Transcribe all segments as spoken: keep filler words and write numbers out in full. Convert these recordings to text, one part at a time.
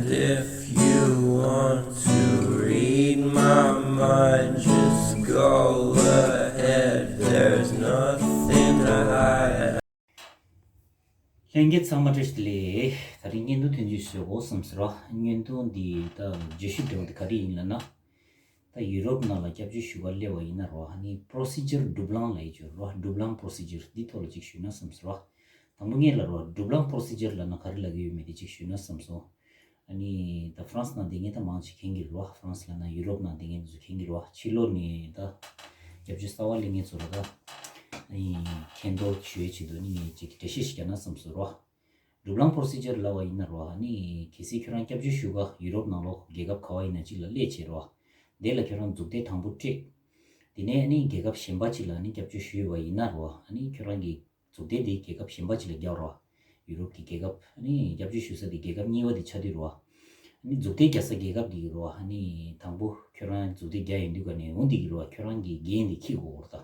If you want to read my mind, just go ahead. There's nothing to hide. ལྷན་རྒྱས་ཚང་མ་བཀྲ་ཤིས་བདེ་ལེགས། ད་རིང་བརྙན་ཐུང་ཐོན་རྒྱུ་བཟོས་གོ་བསམ་ཟེར་བ། བརྙན་ཐུང་འདི་ད་བརྗོད་གཞི་འབྲེལ་བ་འདི་ག་རེ་ཡིན་ལབ་ན། ད་ཡུ་རོབ་ནང་ལ་སྐྱབས་བཅོལ་ཞུ་ག་སླེབས་པ་ཡིན་ན་རོ། ཨ་ནི་procedure double་ལབ་ཡོད་ཅོ་རོ། Double procedure་འདི་ཐོག་ལ་ཅིག་ཞུས་ན་བསམ་སོང་རོ། དང་པོ་ངས་ལ་རོ། Double procedure་ལབ་ན་ག་རེ་ལབ་ཀྱི་ཡོད་མེད་དེ་ཅིག་ཞུས་ན་བསམ་སོང་། ཨ་ནི་ད་France་ནང་བསྡད་མཁན་ད་མང་ཆེ་མཁྱེན་གྱི་རོ། France་ལབ་ན་ཡུ་རོབ་ནང་བསྡད་མཁན་ཚོ་མཁྱེན་གྱི་རོ། ཕྱི་ལོགས་ནས་ད་སྐྱབས་བཅོལ་གསར་པ་སླེབས་མཁན་ཚོ་ལ་ད་ཨ་ནི་མཁྱེན་རྟོགས་ཞུ་ཡས་ཆེད་དུ་ཨ་ནི་ངས་ཅིག་འགྲེལ་བཤད་ཞིག་རྒྱག་ན་བསམ་སོང་རོ། Double procedure་ལབ་པ་ཡིན་ན་རོ། ཨ་ནི་གལ་སྲིད་ཁྱོད་རང་སྐྱབས་བཅོལ་ཞུ་ག་ཡུ་རོབ་ནང་ལོགས་རྒྱལ་ཁབ་ག་བ་ཡིན་ན་གཅིག་ལ་སླེབས་བྱས་རོ། དེ་ལ་ཁྱོད་རང་མཛུབ་དེབ་དང་པོ་སྤྲད། དེ་ནས་ཨ་ནི་རྒྱལ་ཁབ་གཞན་པ་གཅིག་ལ་ཨ་ནི་སྐྱབས་བཅོལ་ཞུས་པ་ཡིན་ན་རོ། ཨ་ནི་ཁྱོད་རང་གི་མཛུབ་དེབ་དེ་རྒྱལ་ཁབ་གཞན་པ་གཅིག་ལ་རྒྱག་རོ། ཡུ་རོབ་ཀྱི་རྒྱལ་ཁབ་ཨ་ནི་སྐྱབས་བཅོལ་ཞུ་ས་དེ་རྒྱལ་ཁབ་གཉིས་པ་དེ་ཆགས་དུས་རོ། ཨ་ནི་མཛུབ་དེབ་རྒྱག་ས་རྒྱལ་ཁབ་དེ་གི་རོ། ཨ་ནི་དང་པོ་ཁྱོད་རང་མཛུབ་དེབ་རྒྱག་ཡོང་དུས་ག་ནས་འོ་འདི་གི་རོ། ཁྱོད་རང་གི་འགན་དེ་འཁྱེར་དགོས་རོ་ད།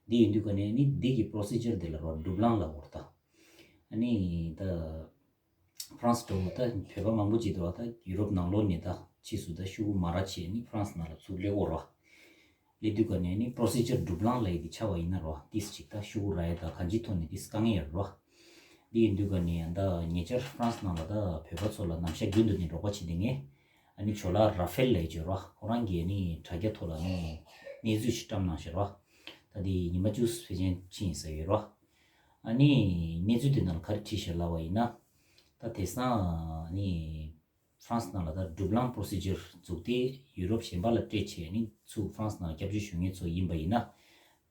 འདི་ཡིན་དུས་ག་ནས་ཨ་ནི་འདི་གི་procedure་དེ་ལ་རོ། Double་ལབ་དགོས་རོ་ད། ཨ་ནི་ད་France་འགྲོ་ད་བོད་པ་མང་པོ་ཅིག་འདུག་ད་ཡུ་རོབ་ནང་ལོགས་ནས་ད་ཕྱིས་སུ་ད་ཤོག་གུ་མ་རག་བྱས་ནི་France་ནང་ལ་ཚུར་སླེབས་དགོས་རོ། སླེབས་དུས་ག་ནས་ནི་procedure་double་ལབ་ཡས་དེ་ཆགས་པ་ཡིན་ན་རོ། ཏིས་ཅིག་ད་ཤོག་གུ་རག་ཡས་ད་གང་ཅིའི་ཐོག་ནས་ཏིས་དཀའ་ངལ་ཡོད་རོ། འདི་ཡིན་དུས་ག་ནས་ད་ཉེ་ཆར་France་ནང་ལ་ད་བོད་པ་ཚོ་ལ་ནམ་ཞག་རྒྱུན་དུ་ནས་རོགས་པ་བྱེད་དེ་ངས། ཨ་ནི་ཇོ་ལགས་Raphaël་ལབ་ཡས་ཅིག་རོ། ཁོ་རང་གིས་ནི་དྲ་རྒྱ་ཐོག་ལ་ནི་གནས་ཚུལ་ཞིག་བཀྲམ་གནང་ཞེས་རོ། ད་འདི་ཉི་མ་བཅུ་ཕལ་ཆེར་ཕྱིན་ཡིན་ས་ཡོད་རོ། ཨ་ནི་གནས་ཚུལ་དེ་ནང་ལ་ག་རེ་བྲིས་ཤག་ལབ་པ་ཡིན་ན། ད་དེང་སང་ནི་France་ནང་ལ་ད་Dublin procedure་བཙུགས་ཏེ་ཡུ་རོབ་གཞན་པ་ལ་སྤྲད་བྱས་ནི་ཚུར་France་ནང་ལ་སྐྱབས་བཅོལ་ཞུ་མཁན་ཚོ་ཡིན་པ་ཡིན་ན།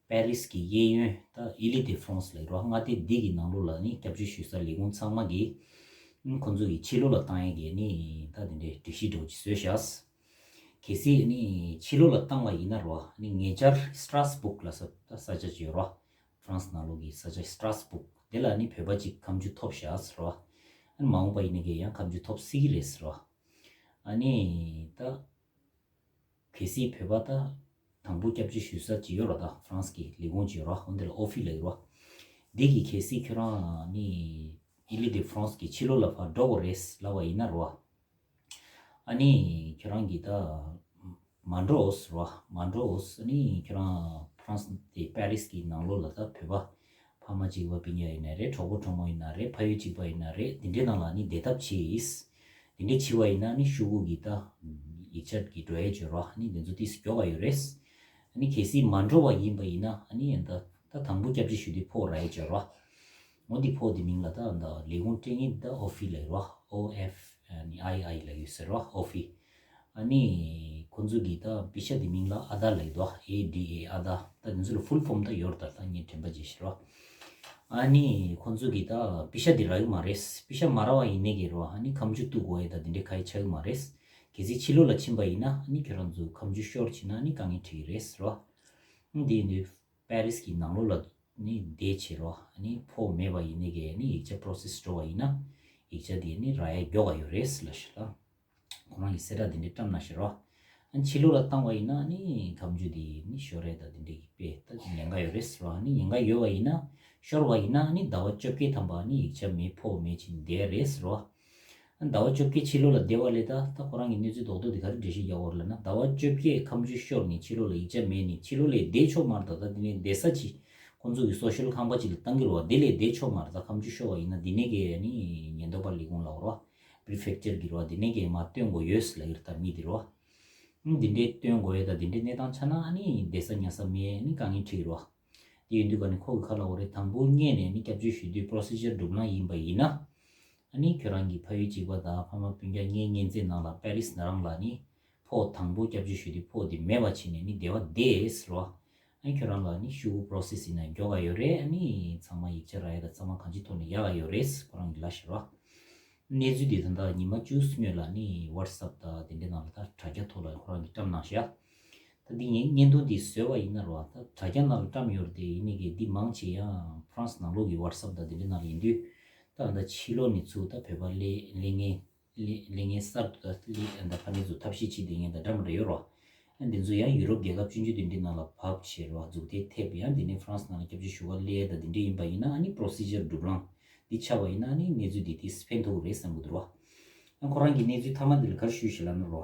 Paris་གི་གཡས་གཡོན་ད་Île-de-France་ལབ་རོ། མངའ་སྡེ་འདི་གི་ནང་ལོགས་ལ་ནི་སྐྱབས་བཅོལ་ཞུ་ས་ལས་ཁུངས་ཚང་མ་གིས་ཁོང་ཚོ་གི་ཕྱི་ལོགས་ལ་བཏང་ཡས་ཀྱི་ནི་ད་དེ་འདྲའི་སྒྲིག་གཞི་འདྲ་བོ་ཅིག་བཟོས་ཤག་གལ་སྲིད་ནི་ཕྱི་ལོགས་ལ་བཏང་བ་ཡིན་ན་རོ། ནི་ཉེ་ཆར་Strasbourg་ལབ་ས་ད་ས་ཆ་ཅིག་ཡོད་རོ། France་ནང་ལོགས་ཀྱི་ས་ཆ་Strasbourg་དེ་ལ་ནི་བོད་པ་ཅིག་ཁ་མཆུ་ཐོབ་ཤག་ཟེར་བ། ཨ་ནི་མ་འོངས་པ་ཡིན་ནའི་གི་ཡང་ཁ་མཆུ་ཐོབ་སྲིད་ཀྱི་རེད་ཟེར་བ། ཨ་ནི་ད་གལ་སྲིད་བོད་པ་ད་དང་པོ་སྐྱབས་བཅོལ་ཞུ་ས་ཅིག་ཡོད་ར། ད་France་གི་ལས་ཁུངས་ཅིག་ཡོད་ར། འོ་འདི་ལ་OFIE་ལབ་ཡོད་ར། འདི་གི་གལ་སྲིད་ཁྱོད་རང་ནི་Île-de-France་གི་ཕྱི་ལོགས་ལ་ཕར་འགྲོ་དགོས་རེད་ལབ་པ་ཡིན་ན་ར། ཨ་ནི་ཁྱོད་རང་གིས་ད་མ་འགྲོ་ཟེར་བ། མ་འགྲོ། ཨ་ནི་ཁྱོད་རང་France་དེ་Paris་གི་ནང་ལོགས་ལ་ད་བོད་པ་ཕ་མ་གཅིག་པ་སྤུན་ཀྱག་ཡིན་ན་རེད། གྲོགས་པོ་གྲོགས་མོ་ཡིན་ན་རེད། ཕ་ཡུལ་གཅིག་པ་ཡིན་ན་རེད། དེ་འདྲའི་ནང་ལ་ནི་བསྡད་ཐབས་བྱེད། དེ་འདྲའི་བྱེད་པ་ཡིན་ན་ནི་ཤོག་གུ་གི་ད་ཡིག་ཆ་གི་འགྲོ་ཡས་འབྱོར་བ་ནི་དེ་ཚོ་ཏིས་མགྱོགས་པ་ཡོད་རེད། ཨ་ནི་གལ་སྲིད་མ་འགྲོ་བ་ཡིན་པ་ཡིན་ན་ཨ་ནི་ད་ད་དང་པོ་སྐྱབས་བཅོལ་ཞུ་དུས་ཕོགས་རག་ཡས་འབྱོར་བ། འོ་འདི་ཕོགས་འདི་མིང་ལ་ད་ད་ལས་ཁུངས་སྤྲད་མཁན་ད་OFIE་ལབ་ར། O F I ལབ་ཡོད་ཟེར་ར། OFIE། ཨ་ནི་ཁོང་ཚོ་གི་ད་པི་ཤ་འདི་མིང་ལ་ADA་ལབ་ཡོད་དོ། A D A ADA། ད་འདི་ཚོ་ལ་full form་ད་ཡོད་རེད། ད་ད་ངས་དྲན་པ་བརྗེད་ཤག་ར། ཨ་ནི་ཁོང་ཚོ་གི་ད་པི་ཤ་འདི་རག་གི་མ་རེད། པི་ཤ་མ་རག་པ་ཡིན་ནའི་གི་ར། ཨ་ནི་ཁ་མཆུ་གཏུག་དགོས་ཡས་ད་འདི་འདྲའི་ག་ཡི་ཆགས་གི་མ་རེད། གལ་སྲིད་ཕྱི་ལོགས་ལ་ཕྱིན་པ་ཡིན་ན་ཨ་ནི་ཁྱོད་རང་ཚོ་ཁ་མཆུ་ཤོར་ཕྱིན་ན་ཨ་ནི་དཀའ་ངལ་འཕྲད་ཀྱི་རེད་ཟེར་བ། འདི་ཡིན་དུས་Paris་གི་ནང་ལོགས་ལ་ནི་བསྡད་བྱས་རོ། ཨ་ནི་ཕོགས་མེད་པ་ཡིན་ནའི་གི་ཨ་ནི་ཡིག་ཆ་process་འགྲོ་བ་ཡིན་ན་ཡིག་ཆ་དེ་ནི་རག་ཡས་མགྱོགས་པ་ཡོད་རེད་ལབ་ཤག་ལ། ཁོ་རང་གིས་གསལ་བསྒྲགས་དེ་འདྲའི་བཀྲམ་གནང་ཤག་རོ། ཨ་ནི་ཕྱི་ལོགས་ལ་བཏང་བ་ཡིན་ན་ཨ་ནི་ཁ་མཆུ་དེ་ནི་ཤོར་ཡས་ད་དེ་འདྲའི་གི་དཔེ་ད་ཉེན་ཁ་ཡོད་རེད་ཟེར་བ། ཨ་ནི་ཉེན་ཁ་ཡོད་པ་ཡིན་ན་ཤོར་བ་ཡིན་ན་ཨ་ནི་ཟླ་བ་བཅོ་བརྒྱད་ཐམ་པ་ཨ་ནི་ཡིག་ཆ་མེད་ཕོགས་མེད་ཕྱིན་བསྡད་རེད་ཟེར་བ། ཟླ་བ་བཅོ་བརྒྱད་ཕྱི་ལོགས་ལ་བསྡད་པ་ལས་ད་ད་ཁོ་རང་གི་གནས་ཚུལ་རྡོག་རྡོག་དེ་ག་རེ་འགྲེལ་བཤད་རྒྱག་དགོས་རེད་ལབ་ན། ཟླ་བ་བཅོ་བརྒྱད་ཁ་མཆུ་ཤོར་ནས་ཕྱི་ལོགས་ལ་ཡིག་ཆ་མེད་ནས་ཕྱི་ལོགས་ལ་བསྡད་ཆོག་མ་རེད། ད་ད་དེ་ནས་བསྡད་ས་ཅིག་ཁོང་ཚོ་གི་སོ་ཤལ་ཁང་པ་ཅིག་ལ་བཏང་གི་རེད་བ། དེ་ལས་བསྡད་ཆོག་མ་རེད། ད་ཁ་མཆུ་ཤོར་བ་ཡིན་ན་དེ་ནས་གི་ནི་ཉེན་རྟོག་པ་ལས་ཁུངས་ལབ་རོ། Prefecture་གི་རེད་བ། དེ་ནས་གི་མར་སྟོན་དགོས་ཡོད་ལབ་ཡོད་རེད། ད་མི་དེ་རེད་བ། ཨང་དེ་འདྲའི་སྟོན་དགོས་ཡོད། ད་དེ་འདྲའི་གནས་སྟངས་ཆགས་ན་ཨ་ནི་བསྡད་ས་ཉར་ས་མེད། ཨ་ནི་དཀའ་ངལ་འཕྲད་ཀྱི་རེད་བ། དེ་ཡིན་དུས་ག་ནས་ཁོ་གི་ཁ་ལ་འོ་རེད། དང་པོ་སྔས་ནས་ནི་སྐྱབས་བཅོལ་ཞུ་དུས་procedure་སྒྲུབ་ལམ་ཡིན་པ་ཡིན་ན། ཨ་ནི་ཁྱོད་རང་གི་ཕ་ཡུལ་གཅིག་པ་དང་ཕ་མ་སྤུན་ཀྱག་ངའི་གཉེན་ཚན་ནང་ལ་པེ་རིས་ན་རང་ལ་ནི་ཕོགས་དང་པོ་སྐྱབས་བཅོལ་ཞུ་དུས་ཕོགས་དེ་མེད་པ་བྱས་ནས་ནི་བསྡད་པ་བསྡད་ཟེར་བ། ཨ་ནི་ཁྱོད་རང་ལ་ནི་ཤོག་གུ་process་ཡིན་ན་མགྱོགས་ག་ཡོད་རེད། ཨ་ནི་ཚང་མ་ཡིག་ཆ་རག་ཡ་དང་ཚང་མ་གང་ཅིའི་ཐོག་ནས་ཡག་ག་ཡོད་རེད། ཁོ་རང་གི་ལབ་ཤག་ར། གནས་ཚུལ་འདི་ད་ལྟ་ཉི་མ་བཅུ་སྔོན་ལ་ནི་WhatsApp་དང་དེ་འདྲའི་ནང་ལ་ད་དྲ་རྒྱ་ཐོག་ལ་ཁོ་རང་གིས་བཀྲམ་གནང་ཤག་ད་འདི་ངས་བརྙན་ཐུང་འདི་བཟོས་པ་ཡིན་ན་རོ། ད་དྲ་རྒྱ་ནང་ལ་བཀྲམ་ཡོད་རེད་དེ། ཡིན་ནའི་གི་འདི་མང་ཆེ་ཡང་France་ནང་ལོགས་ཀྱི་WhatsApp་དང་དེ་འདྲའི་ནང་ལ་ཡིན་དུས། ད་ད་ཕྱི་ལོགས་ནས་ཚུར་ད་བོད་པ་སླེབས་སླེབས་མཁན་སླེབས་སླེབས་མཁན་གསར་དུ་ད་སླེབས་ད་ཕ་མེས་ཚོ་ཐབས་ཤེས་བྱེད་བསྡད་མཁན་དང་འདྲ་མི་འདྲ་ཡོད་རོ། ཨ་འདི་ཚོ་ཡང་ཡུ་རོབ་རྒྱལ་ཁབ་ཆུང་ཆུང་དེ་འདྲའི་ནང་ལ་བབས་བྱས་རོ། མཛུབ་ཐེལ་ཐེབས། ཡང་དེ་ནས་France་ནང་ལ་སྐྱབས་བཅོལ་ཞུ་ག་སླེབས་ད་དེ་འདྲ་ཡིན་པ་ཡིན་ན་ཨ་ནི་procedure་སྒྲུབ་ལམ་འདི་ཆགས་པ་ཡིན་ན་ཨ་ནི་གནས་ཚུལ་འདི་དེ་ཕན་ཐོགས་ཀྱི་རེད་བསམ་གྱི་འདུག་རོ། ཁོ་རང་གི་གནས་ཚུལ་མཐའ་མ་འདི་ལ་ག་རེ་ཞུས་ཤིག་ལབ་ན་རོ།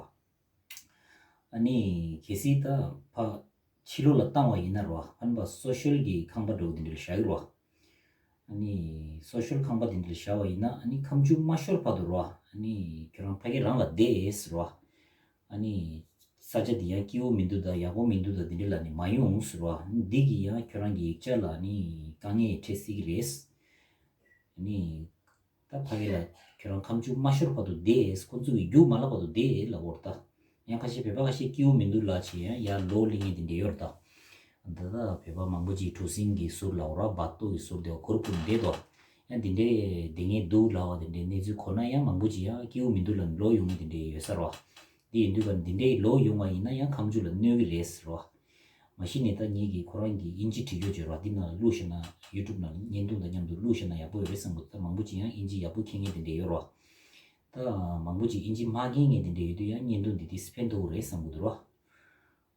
ཨ་ནི་གལ་སྲིད་ད་ཕ་ཕྱི་ལོགས་ལ་བཏང་བ་ཡིན་ན་རོ། ཨ་ནི་ཕ་སོ་ཤལ་གྱི་ཁང་པ་འདྲ་བོ་འདི་འདྲ་ལ་བཞག་གི་རོ། ཨ་ནི་སོ་ཤལ་ཁང་པ་འདི་འདྲ་ལ་བཞག་པ་ཡིན་ན། ཨ་ནི་ཁ་མཆུ་མ་ཤོར་བར་དུ་རོ། ཨ་ནི་ཁྱོད་རང་ཕ་གི་རང་ལ་བསྡད་ཟེར་རོ། ཨ་ནི་ས་ཆ་འདི་ཡང་སྐྱིད་པོ་མི་འདུག་ད། ཡག་པོ་མི་འདུག་ད། འདི་འདྲ་ལ་ནི་མ་ཡོང་ཟེར་རོ། ཨ་ནི་འདི་གིས་ཡང་ཁྱོད་རང་གི་ཡིག་ཆ་ལ་ནི་དཀའ་ངལ་འཕྲད་སྲིད་ཀྱི་རེད། ཨ་ནི། ད་ཕ་གི་ལ་ཁྱོད་རང་ཁ་མཆུ་མ་ཤོར་བར་དུ་བསྡད། ཁོ་ཚོ་གི་རྒྱུགས་མ་ལབ་བར་དུ་བསྡད་ལབ་ཀྱི་ཡོད་རེད་ད། ཡང་ཁ་ཤས་བོད་པ་ཁ་ཤས་སྐྱིད་པོ་མི་འདུག་ལབ་བྱས་ཡང་ཡར་ལོག་སླེབས་མཁན་དེ་འདྲ་ཡོད་རེད་ད། ད་ལྟ་བོད་པ་མང་པོ་ཅིག་གྲུ་གཟིངས་ཀྱི་ཟུར་ལབ་ཀྱི་ཡོད་རེད། སྦག་ཏོག་གི་ཟུར་དེ་བ་གུར་གུར་བསྡད་དོ། ཡང་དེ་འདྲའི་བསྡད་མཁན་འདུག་ལབ་པ་དེ་འདྲའི་གནས་ཚུལ་གོ་ན་ཡང་མང་པོ་ཅིག་ཡང་སྐྱིད་པོ་མི་འདུག་ལབ་ནས་ལོག་ཡོང་མཁན་དེ་འདྲ་ཡོད་ས་རེད་བ། དེ་ཡིན་དུས་ཀ་འདི་འདྲའི་ལོག་ཡོང་བ་ཡིན་ན་ཡང་ཁ་མཆུ་ལ་གནོད་ཀྱི་རེད་ཟེར་བ། མ་གཞི་ནས་ད་ངེད་ཀྱིས་ཁོ་རང་གི་དབྱིན་ཇི་བྲིས་རྒྱུ་བརྗོད་ར་འདི་ནང་བླུགས་ཤེ་ན། ཡུ་ཊུབ་ནང་བརྙན་ཐུང་དང་མཉམ་དུ་བླུགས་ཤེ་ན་ཡག་པོ་ཡོད་རེད་བསམ་གི་འདུག་ད་མང་པོ་ཅིག་ཡང་དབྱིན་ཇི་ཡག་པོ་མཁྱེན་མཁན་དེ་འདྲ་ཡོད་ར། ད་མང་པོ་ཅིག་དབྱིན་ཇི་མ་མཁྱེན་མཁན་དེ་འདྲ་ཡོད་དུས་ཡང་བརྙན་ཐུང་འདི་དེ་ཕན་ཐོགས་རེད་བསམ་གི་འདུག་ར།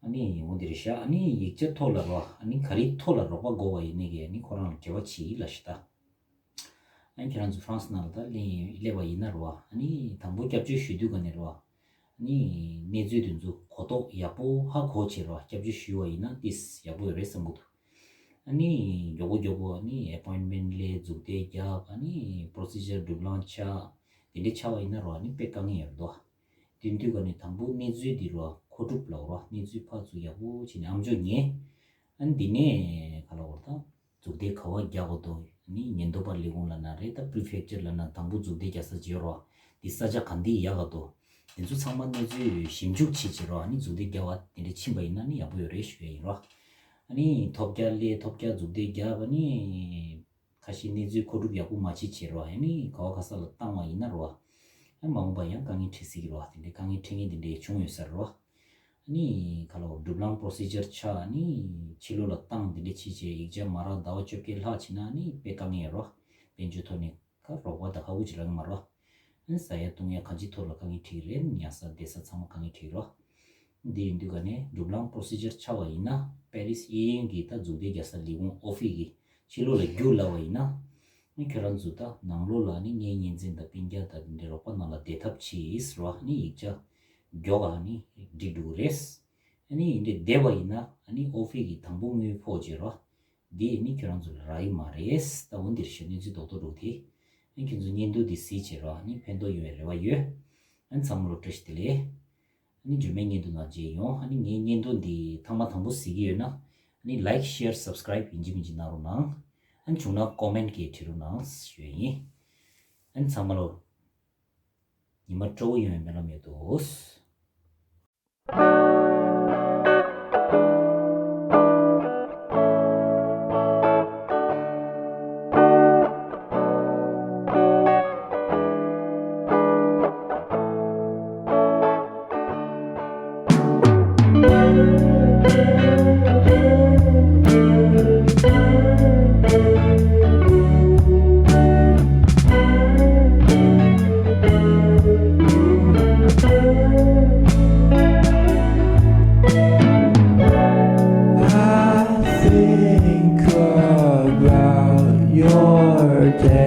ཨ་ནི་འོ་འདི་རེད་ཤག་ཨ་ནི་ཡིག་ཆ་ཐོག་ལ་རོ། ཨ་ནི་ག་རེ་ཐོག་ལ་རོགས་པ་དགོས་པ་ཡིན་ནའི་གི་ཨ་ནི་ཁོ་རང་ལ་འབྲེལ་བ་བྱེད་ལབ་ཤག་ད། ཨ་ནི་ཁྱེད་རང་ཚོ་ཧྥ་རན་སི་ནང་ལ་ད་སླེབས་སླེབས་པ་ཡིན་ན་རོ། ཨ་ནི་དང་པོ་སྐྱབས་བཅོལ་ཞུ་དུས་ག་ནས་རོ། ཨ་ནི་གནས་ཚུལ་དེ་ཚོ་གོ་རྟོགས་ཡག་པོ་ཧ་གོ་བྱས་རོ། སྐྱབས་བཅོལ་ཞུས་པ་ཡིན་ན་ཏིས་ཡག་པོ་ཡོད་རེད་བསམ་གི་འདུག་ཨ་ནི་མགྱོགས་པོ་མགྱོགས་པོ་ཨ་ནི་ཨེ་པོའིན་མེན་ཊི་སླེབས། མཛུབ་ཐེལ་རྒྱབ། ཨ་ནི་པོ་རོ་སི་ཇར་སྒྲུབ་ལམ་ཆགས། དེ་འདྲ་ཆགས་པ་ཡིན་ན་རོ། ཨ་ནི་དཔེ་དཀའ་ངལ་ཡོད་རེད་དོ། དེ་དུས་ག་ནས་དང་པོ་གནས་ཚུལ་འདི་རོ་མཁོ་སྒྲུབ་ལབ་རོ། གནས་ཚུལ་ཕར་ཚུར་ཡག་པོ་བྱས་ནས་ཨམ་ཅོག་ཉན། ཨ་ནི་འདི་ནས་ག་ལབ་དགོས་རེད་ད། མཛུབ་ཐེལ་ག་པར་རྒྱག་དགོས་འདུག་ཨ་ནི་ཉེན་རྟོག་པ་ལས་ཁུངས་ལབ་ན་རེད། ད་པི་རི་ཕེག་ཅར་ལབ་ན་དང་པོ་མཛུབ་ཐེལ་རྒྱག་ས་ཅིག་ཡོད་རོ། འདི་ས་ཆ་ག་འདི་ཡག་ག་འདུག་དེ་ཚོ་ཚང་མ་གནས་ཚུལ་ཞིབ་འཇུག་བྱེད་བྱེད་རོ། ཨ་ནི་མཛུབ་ཐེལ་རྒྱག་པ་དེ་འདྲ་ཕྱིན་པ་ཡིན་ན་ནི་ཡག་པོ་ཡོད་རེད་ཞུ་ཡ་ཡིན་རོ། ཨ་ནི་ཐོབ་རྒྱག་སླེབས། ཐོབ་རྒྱག་མཛུབ་ཐེལ་རྒྱབ། ཨ་ནི་ཁ་ཤས་གནས་ཚུལ་མཁོ་སྒྲུབ་ཡག་པོ་མ་བྱེད་བྱེད་རོ། ཨ་ནི་ག་པ་ག་ས་ལ་བཏང་བ་ཡིན་ན་རོ། ཨ་མ་འོངས་པ་ཡང་དཀའ་ངལ་འཕྲད་སྲིད་ཀྱི་རོ། དེ་འདྲའི་དཀའ་ངལ་འཕྲད་མཁན་དེ་འདྲའི་བྱུང་ཡོད་ས་རེད་རོ། ཨ་ནི་ག་ལབ་དགོས། སྒྲུབ་ལམ་པོ་རོ་སི་ཇར་ཆགས། ཨ་ནི་ཕྱི་ལོགས་ལ་བཏང་དེ་འདྲ་བྱས་བྱས་ཡིག་ཆ་མ་རག་ཟླ་བ་བཅོ་བརྒྱད་ལྷག་ཕྱིན་ན་ཨ་ནི་དཔེ་དཀའ་ངལ་ཡོད་རོ། དཔལ་འབྱོར་ཐོག་ནས་ཁ་རོགས་པ་དང་ཁ་ཁུ་ཅི་ལ་ངེ་མ་རོ། ཨ་ནི་ཟ་ཡ་བཏུང་ཡ་གང་ཅིའི་ཐོག་ལ་དཀའ་ངལ་འཕྲད་ཀྱི་རེད། ཉལ་ས་བསྡད་ས་ཚང་མ་དཀའ་ངལ་འཕྲད་ཀྱི་རོ། འདི་ཡིན་དུས་ག་ནས་སྒྲུབ་ལམ་པོ་རོ་སི་ཇར་ཆགས་པ་ཡིན་ན་པེ་རིས་གཡས་གཡོན་གྱི་ད་མཛུབ་ཐེལ་རྒྱག་ས་ལས་ཁུངས་ཨོ་ཕི་གི་ཕྱི་ལོགས་ལ་རྒྱུགས་ལབ་པ་ཡིན་ན། ཨ་ནི་ཁྱོད་རང་ཚོ་ད་ནང་ལོགས་ལ་ཨ་ནི་ངའི་གཉེན་ཚན་དང་སྤུན་ཀྱག་དང་དེ་འདྲའི་རོགས་པ་ནང་ལ་བསྡད་ཐབས་བྱེད་ཟེར་བ། ཨ་ནི་ཡིག་ཆ་མགྱོགས་ཨ་ནི་འགྲིག་འགྲོ་གི་རེད། ཨ་ནི་ཡིན་དུས་བསྡད་པ་ཡིན་ན་ཨ་ནི་ཨོ་ཕི་གི་དང་པོ་དངུལ་ཕོག་བྱེད་རོ། འདི་ཨ་ནི་ཁྱོད་རང་ཚོ་ལ་རག་གི་མ་རེད། ད་འོ་འདིར་ཞུ་གནས་ཚུལ་རྡོག་རྡོག་འདུག་དེ། ཨ་ནི་ཁྱོད་ཚོ་བརྙན་ཐུང་འདི་གཟིགས་བྱེད་རོ། ཨ་ནི་ཕན་ཐོགས་ཡོང་བའི་རེ་བ་ཡོད། ཨ་ནི་ཚང་མ་ལ་བཀྲ་ཤིས་བདེ་ལེགས། ཨ་ནི་རྗེས་མའི་བརྙན་ཐུང་ནང་མཇལ་ཡོང་། ཨ་ནི་ངའི་བརྙན་ཐུང་འདི་ཐེངས་མ་དང་པོ་གཟིགས་ཀྱི་ཡོད་ན་ཨ་ནི་ལའིཀ་ཤེར་སབ་སི་ཀ་རའིབ་ཡིན་གཅིག་མིན་གཅིག་གནང་རོགས་གནང་། ཨ་ནི་བྱུང་ན་ཀོ་མེན་ཊི་གིས་བྲིས་རོགས་གནང་ཞུ་ཡ་ཡིན། ཨ་ནི་ཚང་མ་ལ་ཉི་མ་སྤྲོ་པོ་ཡོང་བའི་སྨོན་ལམ་ཡོད་དོ། I think about your day.